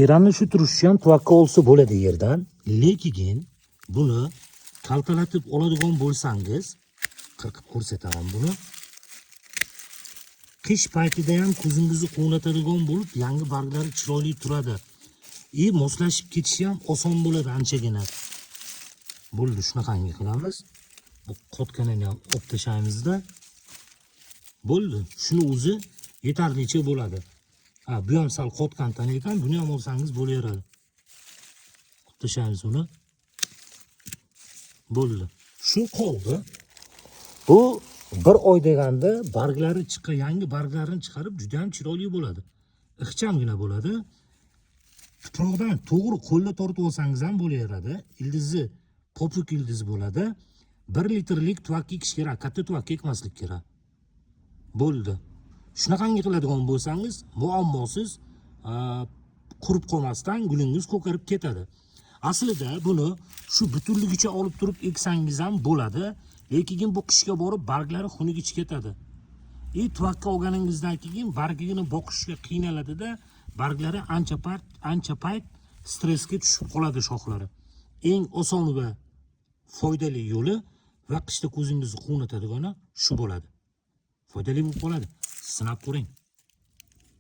Teranni shu turishi ham tuvakka olsa bo'ladi yerdan, lekin buni kaltalatib oladigan bo'lsangiz, qirqib ko'rsataman buni. Qish paytida ham ko'zingizni quvnatadigan bo'lib, yangi barglari chiroyli turadi. И moslashib ketishi ham oson bo'ladi anchagina. Bo'ldi, shunaqangi qilamiz. Bu qotganini ham olib tashlaymizda. Bo'ldi. Shuni o'zi yetarlicha bo'ladi. Ha, bu ham sal qotgan tana ekan, buni ham olsangiz bo'laveradi. Olib tashlaymiz uni. Bo'ldi. Shu qoldi. Bu bir oy deganda barglari chiqqan, yangi barglarini chiqarib juda ham chiroyli bo'ladi. Ixchamgina bo'ladi. Tuproqdan to'g'ri qo'lda tortib olsangiz ham bo'laveradi. Ildizi popuk ildiz bo'ladi. 1 litrlik tuvakka ekish kerak, katta tuvakka ekmaslik kerak. Bo'ldi. Shunaqangi qiladigan bo'lsangiz, muammosiz qurib qolmasdan gulingiz ko'karib ketadi. Aslida buni shu butunligicha olib turib eksangiz ham bo'ladi, lekin bu qishga borib barglari xunugicha ketadi. И tuvakka olganingizdan keyin bargini boqishga qiynaladida, barglari ancha payt stressga tushib qoladi shoxlari. Eng oson va foydali yo'li va qishda ko'zingizni quvnatadigani shu bo'ladi. Foydali bo'lib qoladi. Sinab ko'ring.